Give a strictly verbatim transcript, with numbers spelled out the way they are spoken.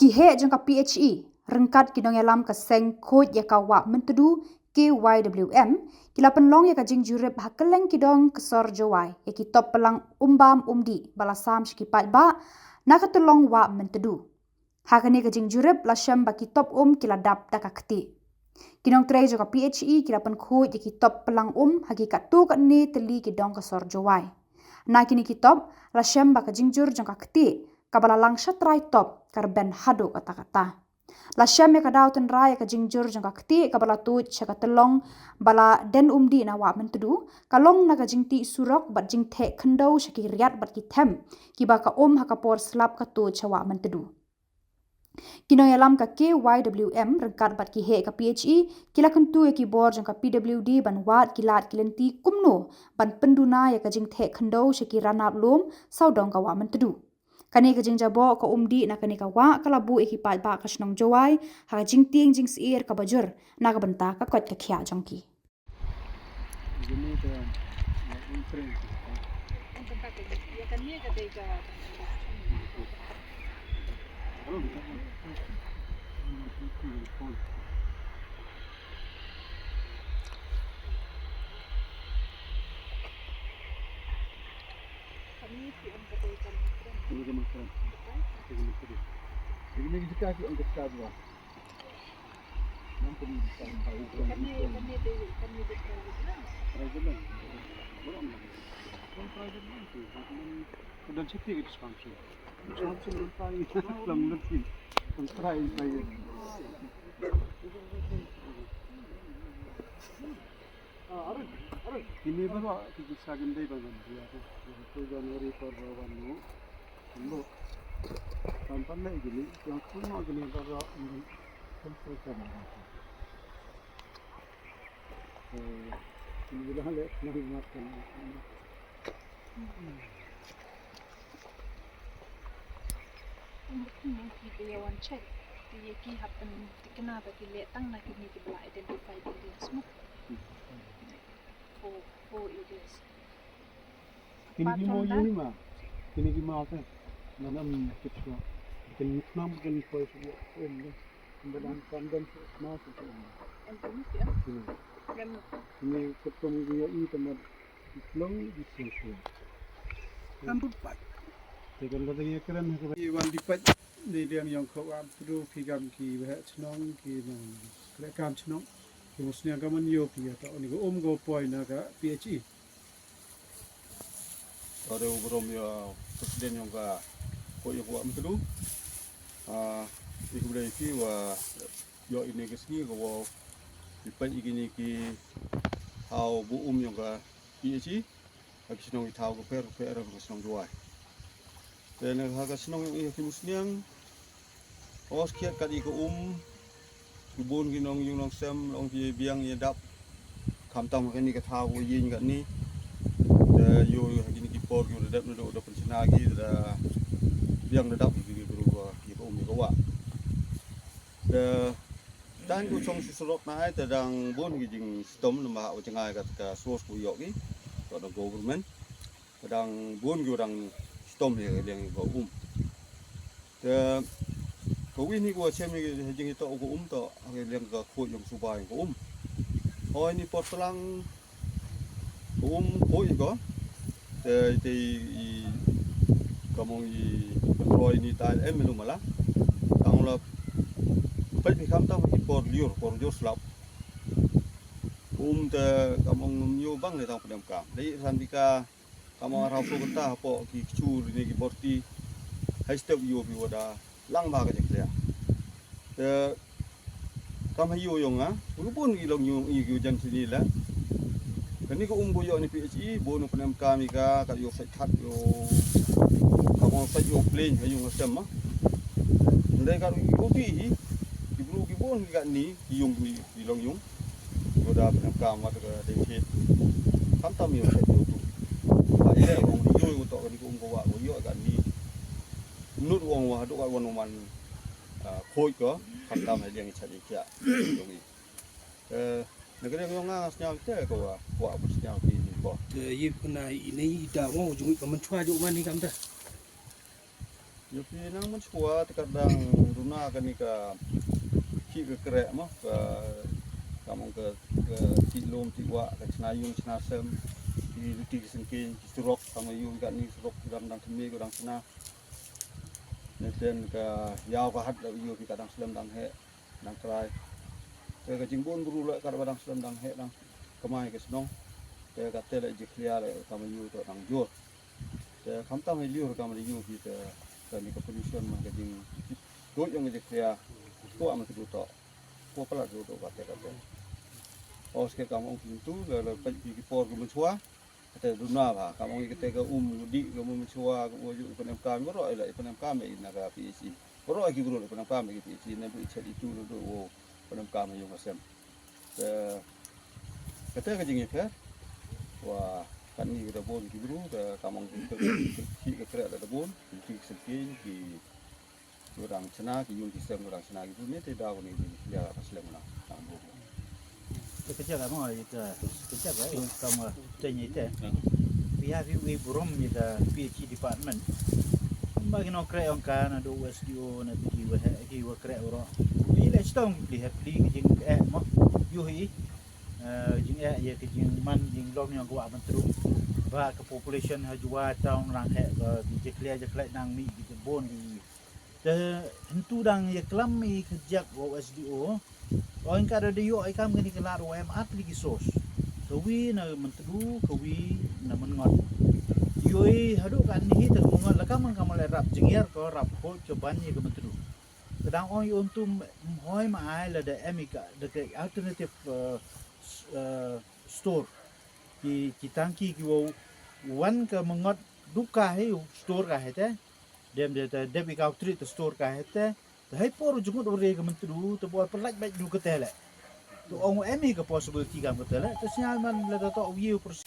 Ki heh jong ka P H E ryngkat ki nongïalam ka seng khuid ïa ka Wah Myntdu, K Y W M, ki la pynlong ïa ka jingjurip ha kylleng ki dong ka sor Jowai ïa ki top plang um bam um dih ba la sam sha ki paidbah na ka tyllong Wah Myntdu. Ha kane ka jingjurip la shem ba ki top um ki la dap da ka ktieh. Ki nongtrei jong ka P H E ki la pynkhuid ïa ki top plang um ha ki katto katne tylli ki dong ka sor Jowai. Na kine ki top la shem ba ka jingjur jong ka ktieh kaba la lang sha trai top ka rben haduh katta katta. La shem ïa ka daw tynrai ïa ka jingjur jong ka ktieh kaba la tuid sha ka tyllong ba la den um dih na Wah Myntdu, ka long na ka jingtih surok bad jingtheh khyndew sha ki riat bad ki them kiba ka um ha ka por slap ka tuid sha Wah Myntdu. Ki nongïalam ka K Y W M ryngkat bad ki heh ka P H E ki la kyntu ïa ki bor jong ka P W D ban wad ki lad ki lynti kumno ban pynduna ïa ka jingtheh khyndew sha ki ranab lum sawdong ka Wah Myntdu. Kane ka jingjaboh ka um dih na kane ka wah ka la buh ïa ki paidbah ka shnong Jowai ha ka jingtieng jingsyier kaba jur na ka bynta ka koit ka khiah jong ki. Kine baroh ki jingsagan dei ban wan jia tu. January kor ba wan nu. Kumno? Kan pan leh gini, yang kumno gini baroh. Kan tu kan. Eh, kine baroh leh nang mat kan. Ki dei wan check. Ki, ki hap ban thikna ba ki leh tang na kine kiba la identified areas mo. Four, four areas. Kine ki mo yei ma. Kine ki ma ka. Nanam kit ko. Kin nam kin koi su ko. Em ne. Em ba dan kan dan su ma su ko. Em tu ni ya. Kine. Em. Kine kit ko mo yei i tamat. Long di sensor. Kan bud pat. Te kan kata ïa kren ha ka. Wan di pat. Dei liang ïong ka Wah Myntdu ki kam ki waheh chnong ki nong khleh kam chnong. Ki musniang ka man ïoh ki ïa ta oni ka um ka poi na ka P H E. Ka dei u burom ïa president ïong ka ko ïa ka Wah Myntdu. Ah, ïa ka bdei ki wa ïoh ine ka sngi ka wa ïa peit ïa kine ki thaw bu um ïong ka P H E. Ha ki shnong ki thaw ka pher ka pher ka shnong Jowai. Te na ha ka shnong ïong i ha ki musniang. Os kiat kat i ka um. Ki bun ki nong ïung nong sem long ki biang ïa dap. Kham tam ha kani ka thaw ko ïing kat ni. Te ïoh ha kini ki por ïoh da dep na do da pynchna ki da biang da dap ki ki bru ka ki ka um ka wa. Te dan ko chong su surok na ai te dang bun ki jing stom na ma ha jngai ka ka source ko ïoh ki. Ko da government. Te dang bun ki dang stom ïa ka liang ka um. Te ka wi ni ko chem ni jing to ko um to ha ka liang ka khuid ïong suba ïong ko um. Hoi ni por tlang ko um khuid ko. Te te i ka mong i ka roi ni ta em lu mala. Tang la peit ni kam tang i por liur por jor slap. Ko um te ka mong nyu bang ni tang pdem kam. Dei san bi ka Ka mong arau so kata hapoh ki kchur ne ki borti. Hai step ïoh phi wada lang ba ka jingklia. Te kam ha ïoh ïong nga, u bun ki long ïong i ki jan sini la. Kani ka um ko ïoh ni P H E, bun u pnem kam i ka, ka ïoh sait khat ïoh. Ka mong sait ïoh plain ha ïong sem ma. Ndai ka ru ïoh ti hi, ki bru ki bun ki ka ni, ki ïong ni. Ki long ïong. Ko da pyndonkam wat ka dei thied. Khamtam ïong thied ïong tu. Ba i leh ong ïong ïong to ka ni ko um ko wa ko ïoh ka ni. Nut ong wa duk ka wan man, ah, khoi ko. Khamtam ai liang i chat i kia. Ïong i. Eh, na ka liang ïong nga sñiaw te ko wa. Wa ko sñiaw ki ni ko. Te yi kuna i nei da ong jung ka man chwa jong man ni kam da. Ïa phi nang mynshuwa te ka dang duna kane ka khih ka kreh mo, ka, ka mong ka, ka khih lum khih wah, ka chna ïung chna sem, ki luti ki syngkien, ki surok, ka ma ïu ka ni surok, ki dang dang thymmai ka dang chna. Neten ka ïaw ka hat la ïu ki ka dang slem dang heh, dang krai. Te ka jingbun bru la ka dang slem dang heh dang kamai ka shnong. Te ka te la jikhlia la ka ma ïu to dang jur. Te khamtam hi liur kam ri yu ki te kani ka pollution man ka jing doi yong ka jing khia. Ko am tu to. Ko pala tu to ka te ka te. Os ke kam ong tu le le pe ki por ku menchua. Ka te duna ba kam ong ka te ka um di ka mu menchua ka u ju penem kam ro ila penem kam ina ka P H E. Ro ki gru penem kam ki P H E ne bu chet itu do wo penem kam yong ka sem. Te kata ka jingïapher wa kani ka da bun ki bru, te ka mong ki, ki, ki, ki kreh da bun, ki, ki sengkien, ki, ki dang chna, ki ïung ki sem, ki dang chna ki bru ne, te da ko ni ki ïa ka slem na tang bru. Te ka jaka mo ita, ka jaka ita mo te ni te. Phi hap phi wi burom ïa ka P H E department. Ba ki nongkreh ong ka na do S D O na ki wa he, ki wa kreh uro. Ïa le stong ki pli he pli ki jing eh mo. Yu hi. Eh, jing eh ïa ki jing man jing long ïa ka wa ban tru. Ba ka population ha Jowai town rang he ka ki jikle jikle nang mi ki bun ki. Te hentu dang ïa klam i ka jak wa S D O. Ong ka da ïoh i kam kani ka lad wa em at li ki source. Ka wi na Myntdu, ka wi na Mynngot. Ïoh i haduh ka ni hi ta ka Mynngot la kam man kam le rap jingïar ko rap ko ka ban ïa ka Myntdu. Ka dang ong ïoh tum hoi ma ai la da em i ka da ka alternative, eh, s-, eh, store. Ki, ki tangki ki wa wan ka Mynngot duka hi store ka hi te. Dem de te dep i ka outreach te store ka hi te. Te hai por u jngut u re ka Myntdu te bor pynlait bait du ka te le. Tu ong em hi ka possibility kam ka te le. Te sñiaw man le te to u ye u pers-